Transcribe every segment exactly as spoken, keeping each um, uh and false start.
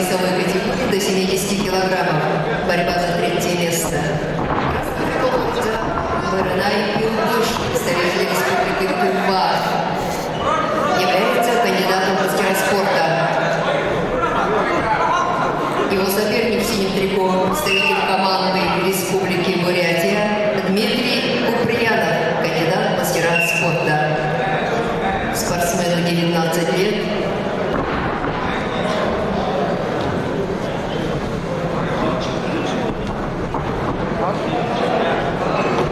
весовой категории до семидесяти килограммов. Борьба за третье место. Красный кольцо. Баранай Илдыш, представитель Республики Тыва, является кандидатом в мастера спорта. Его соперник в синем трико, представитель команды Республики Бурятия, Дмитрий Куприянов, кандидат в мастера спорта. Спортсмену девятнадцать лет. Хажуу, хажуу, хажуу.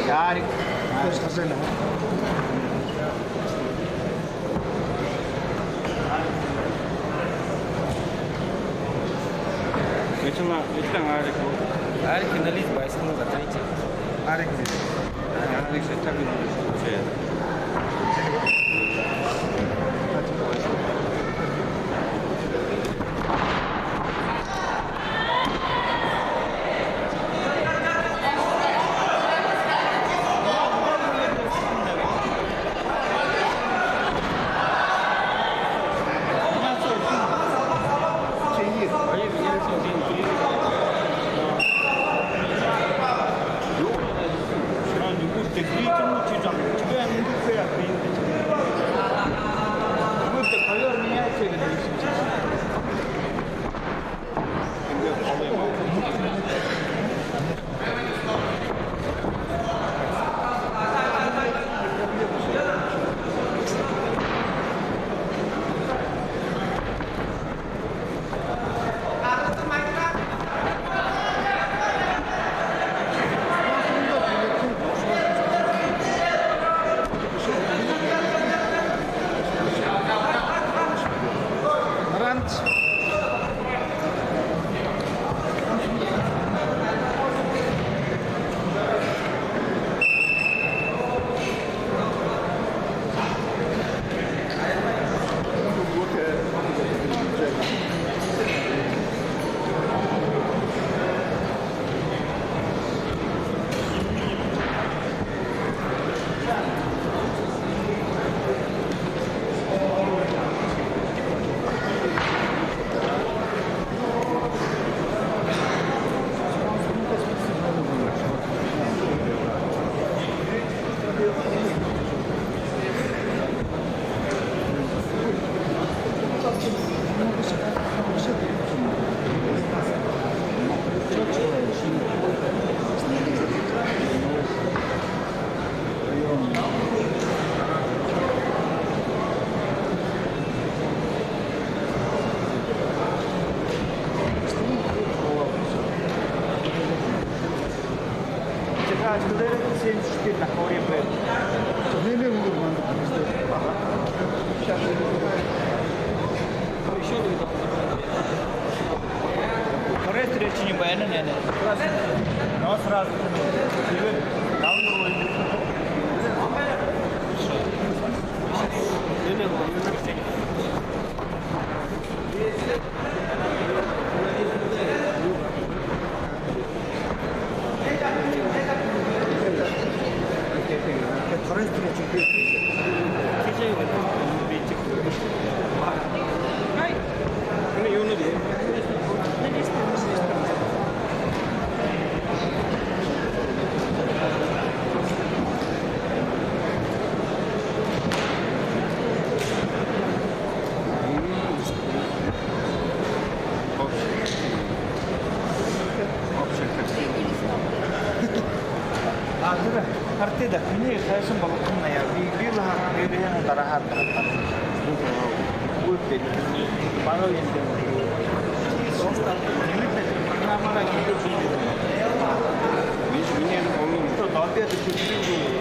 Ярик. Хажуу, хажуу. Эдэн, эдэн Арик. Арик финалист, байсанай за третье. Арик. Арик шатаг. Байна, нэ, нэ. Но сразу. Тиигээд далан гурбан. А, тэрэ, харты даа, минии хайшан болохонь яа, би, би лэ һаа, би лэ һаа, дарааһаа, дарааһаа. Үгы даа. Баруун юм. Нэмэгдэ, программаараа хийгээд. Би, минии болоно. Что, долбиад, что,